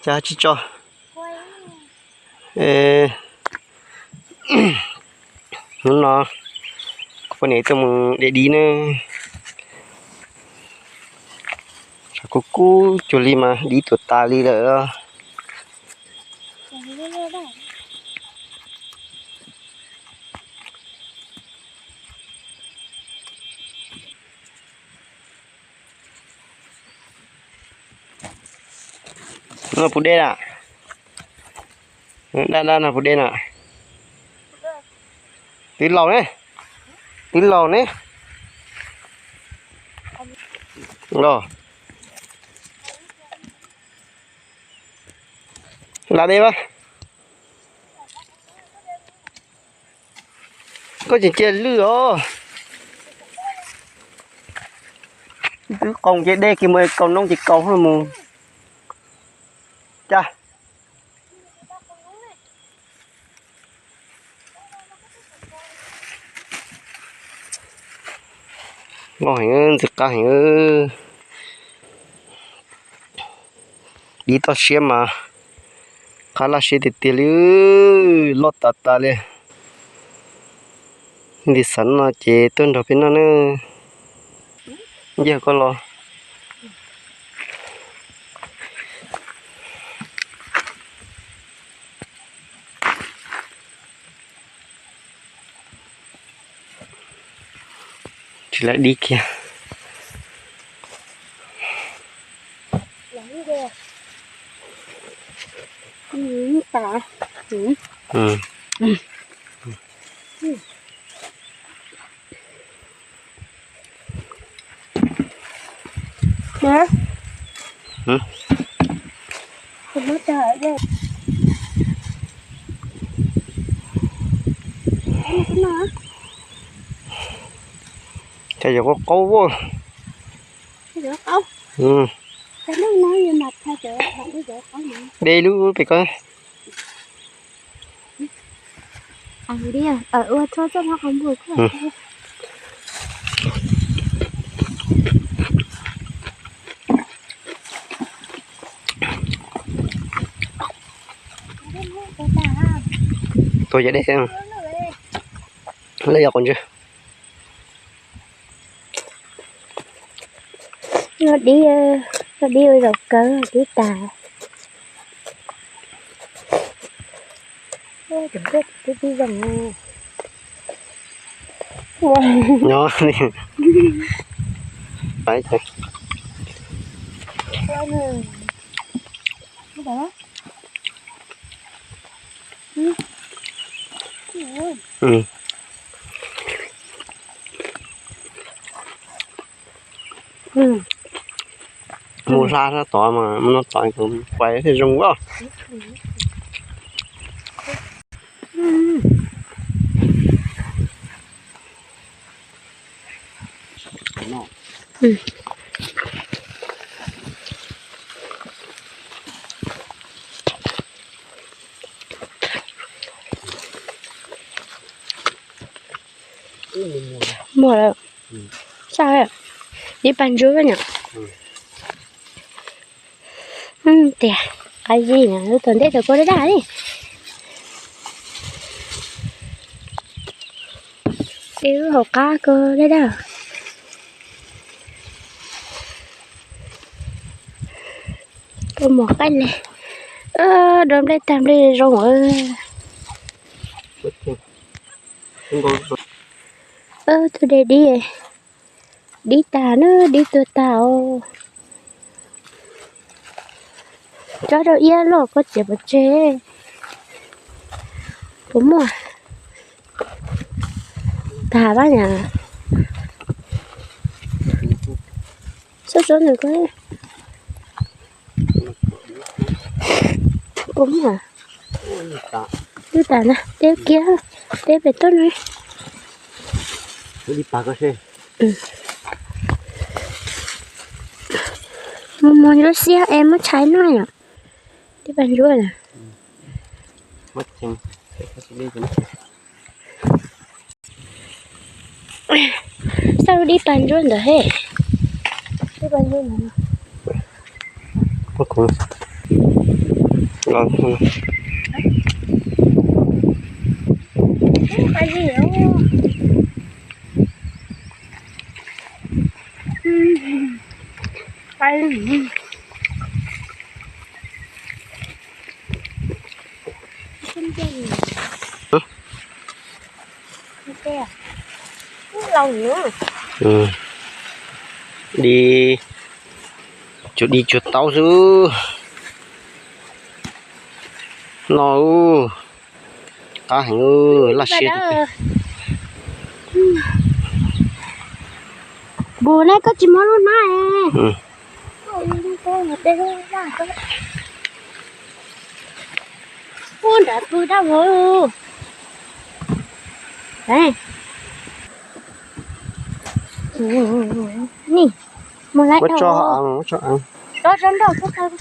Cas tsis tso. Hnub no kuv poj niam tuaj mus de dib na. Tshav kub kub cuag li mas dib tuag tas li lawm. No puas dej na? Daj daj no puas dej na? Twb laus ne, twb laus ne. Los, la dej a. Koj tseem cia lwj os. Twb qaug ces dej kiag mus, kaus noob ces kaus mus. Cas loj heev, ntxim qab heev. Dib toj siab mas qab laj siab tiag tiag li, loj tas tas li. Ntim xav no ces tuaj nrog peb noj ne. Nce koj los. Tsis laib dib kiag. Cas yuav qaub qaub. De lub pem ko. Tuag cov dej, lawv yog qhov ntswg. Noj dib, noj dib ua zaum kawg dib tas. Tib tib zoo. Nyob li. Mus hla sab tod mas mus no tod kuv pais thiaj zoo os. Muag lawm. Saj, dib paj ntsuab nyom. Tias qab zib na, lub tom ntej tau kua daj daj li. Ib lub hauv qab kua daj daj. Kua muag qaij li. Dua nplej tag nplej zoo. Tus de dib, dib tas na, dib tuag tas os. Tsob rau iab loj koj txiav pov tseg. Puas muaj? Tag pab nyam. Xub xub nws ko. Puas muaj? Twb tas na, teb kiag, teb pem toj no. Mus mus lub xiab es muab tshaiv noj yom. Dib paj ntsuab na. Xauj lub dib paj ntsuab ntawd he. Dib paj ntsuab ntawd. Los, di, tsuas di tsuag taub xwb. No, qab heev, laj siab. Npus ne, koj tsis muab lub hnab. Ub, nram pw dab vog. Ni, mus lawm, tso, tso nrauj xwb.